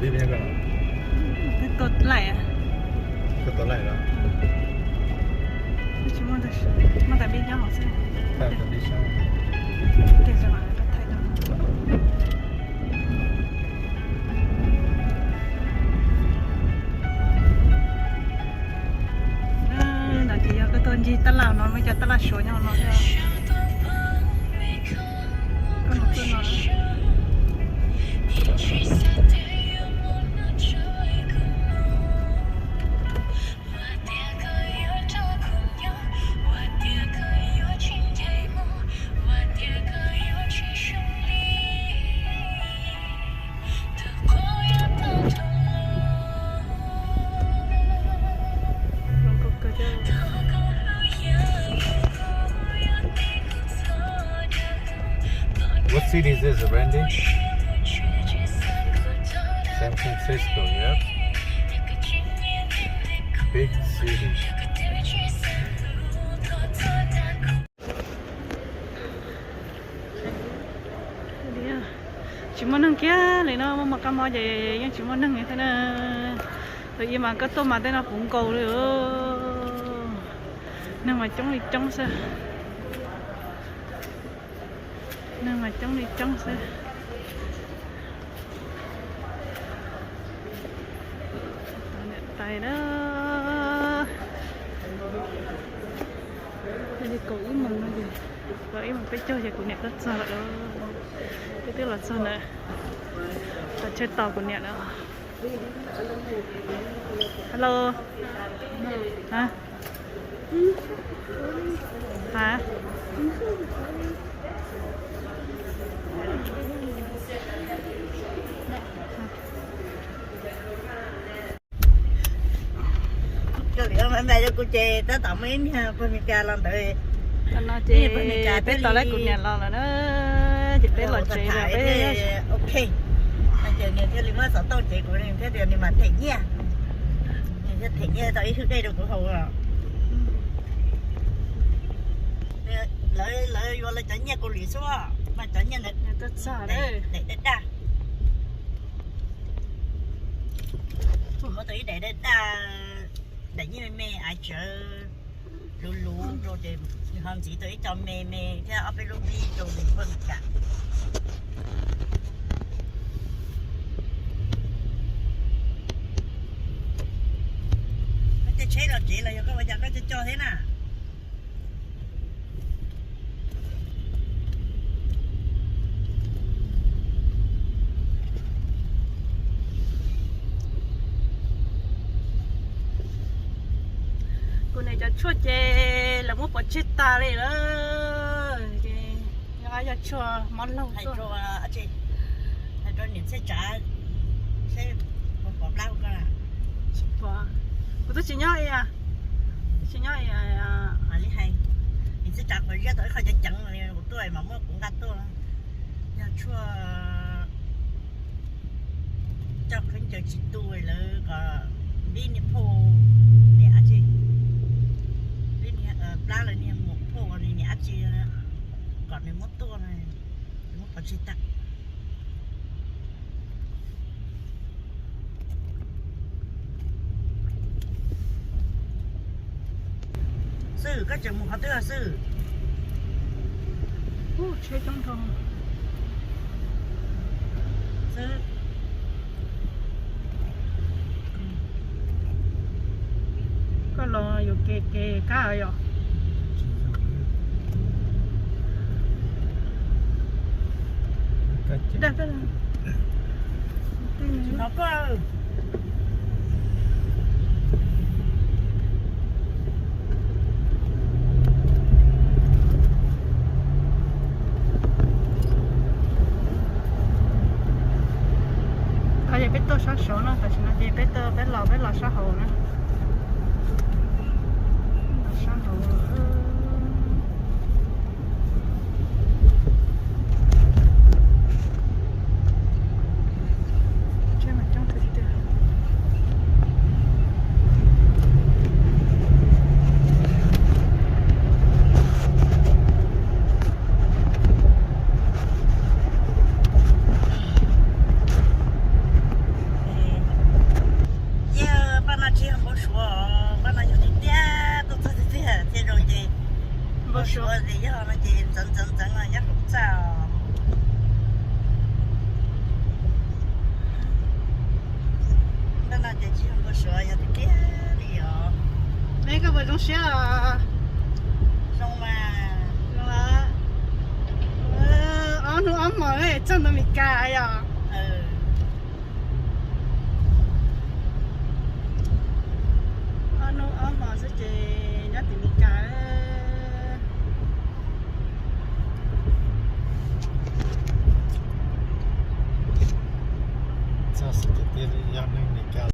Tua laim. Tua laim los? Tsis muaj, muaj tas npib nyob hauv xwb. Thaij rau. Ntawd ces yog koj tuaj ncig tab laj no, muaj cov tab laj Suav nyob no thiab. Koj mus txoj no. What city is this, Randy? San Francisco, yep. Big city. Tsis muaj neeg kiag li no, muaj mos kab mob ces yeej tsis muaj neeg li thiab na. Tus ib mas koj tuaj mas tej no puv nkaus li. Neeg mas coob li coob xwb. Neeg mas coob li coob xwb. Niam tais na. Li kaum ib moos no ces, kaum ib moos peb caug ces kuv niam tuaj txog lawm. Peb twb los txog ntawm, los tsheb tos kuv niam lawm. Hello. Hả? Hả? Koj li me me rau kuv ces tab tom muaj ib niag pag Meskas los ntawd. Tam no ces peb tos lawv kuv niam los lawm na, ces peb los tsev lawm peb. Ok, ces nws thiaj li muab xov tooj ces kuv thiaj tias nws mam them nyiaj. Nws thiaj them nyiaj tau ib hwj dej rau kuv haus. Lawv, lawv yuav lawv cov nyiaj Kaus Lim xwb, mas cov nyiaj ntawd daim daj daj. Muab tau ib daim daj daj, daim nyiaj me me aiv tsawv luv luv rau ces nws ho ntxiv tau ib co me me thiab ob peb lub npib rau nws pag Meskas. Koj caij tsheb los tsev los yog koj ua cas koj co co thiab na? Kuv niam cov tshuaj ces lawv muab pov tseg tas li lawm ces nyob qab yog tshuaj mob laug tuaj. Hais rau niam Txhiaj Tsav seb puas pom plab koj na. Tsis pom. Kuv twb tsis nyob, tsis nyob. Mam li hais, niam Txhiaj Tsav qhuav ziab tau ib qho ceev ceev li kuv tuaj mas muab kuv nqa tuaj. Yog tshuaj coj khaub ncaws tsis tu lawv kom npib niag phauj niam dab tsi, npib niag plab lawv niag muam phauj niam dab tsi kom nws muab tuaj, muab pov tseg tag. Xwb, koj tseem mus qhov twg xwb? Tsheb coob dhau xwb. Koj los yuav kev kev kab yom? Dag koj. Tsis hnov koj. Qhov ces peb tuaj sab saud no, tam sim no ces peb tuaj, peb los, peb los sab hauv na. Los sab hauv. Tsheb mas coob tiag tiag. Tsuav yog tiag tiag li os. Neb koj puas zoo siab os? Zoo mas. Zoo lawm. Ob hnub ob hmos txog ntua Mes Kas yom. Ob hnub ob hmos xwb ces nyob tim Mes Kas. Txog xwb ces tias yog neeg Mes Kas.